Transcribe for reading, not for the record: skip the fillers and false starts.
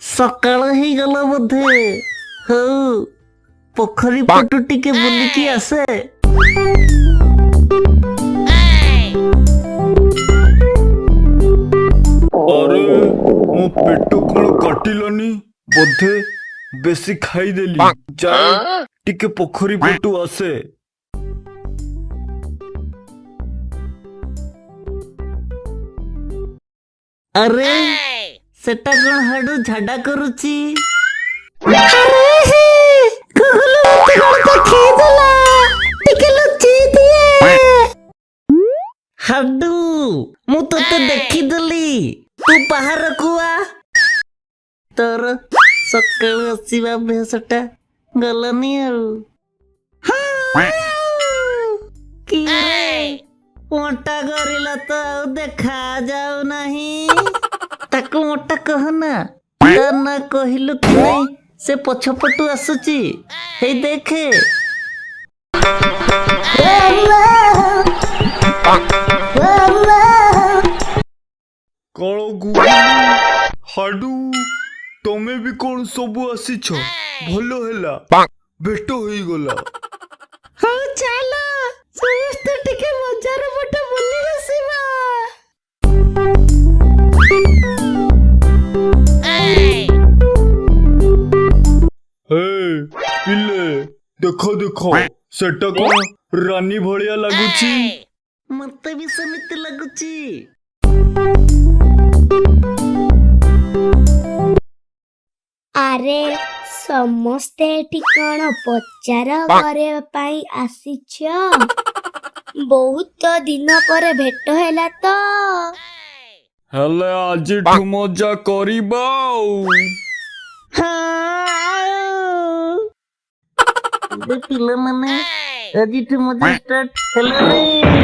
ସକାଳ ହେଇଗଲା ବୋଧେ। ହଉ, ପୋଖରୀ ପଟୁ ଟିକେ ବୁଲିକି ଆସେ। ଆରେ, ମୋ ପେଟ କଣ କାଟିଲାନି? ବୋଧେ ବେଶୀ ଖାଇଦେଲି। ଯାଏ, ଟିକେ ପୋଖରୀ ପଟୁ ଆସେ। ଆରେ, ସେଟା କଣ ହାଡୁ ଝାଡା କରୁଛି? ଟିକେ ଲୁଚେଇ ଦିଏ। ହାଡୁ, ମୁଁ ତୋତେ ଦେଖିଦେଲି, ତୁ ବାହାରକୁ ଆ। ତୋର ସକାଳୁ ଆସିବା ଅଭ୍ୟାସଟା ଗଲାନି ଆଉ। କିରେ, ମୋଟା ଗରିଲା ତ ଆଉ ଦେଖା ଯାଉ ନାହିଁ। ତାକୁ ମୋଟା କହନା। ତା ନା କହିଲୁ କି ନାଇଁ, ସେ ପଛପଟୁ ଆସୁଛି, ହେଇ ଦେଖେ। କଣ ଗୁଗୁଲୁ, ହାଡୁ, ତମେ ବି କଣ ସବୁ ଆସିଛ? ଭଲ ହେଲା, ଭେଟ ହେଇଗଲା। ହଉ ଚାଲ, ସମସ୍ତେ ଟିକେ ବଜାର ପଟେ ବୁଲି ଆସିବା। ହେ ପିଲେ, ଦେଖ ଦେଖ, ସେଟା କଣ ରାନୀ ଭଳିଆ ଲାଗୁଛି? ମତେ ବି ସେମିତି ଲାଗୁଛି। ଆରେ, ସମସ୍ତେ ଏଠି କଣ ପଚାର କରିବା ପାଇଁ ଆସିଛ? ବହୁତ ଦିନ ପରେ ଭେଟ ହେଲା ତ। ହେଲେ ଆଜିଠୁ ମଜା କରିବା ଆଉ। ହଁ, ଆଉ। ଏବେ ପିଲାମାନେ, ଆଜିଠୁ ମଜା ଷ୍ଟାର୍ଟ ହେଲାଣି।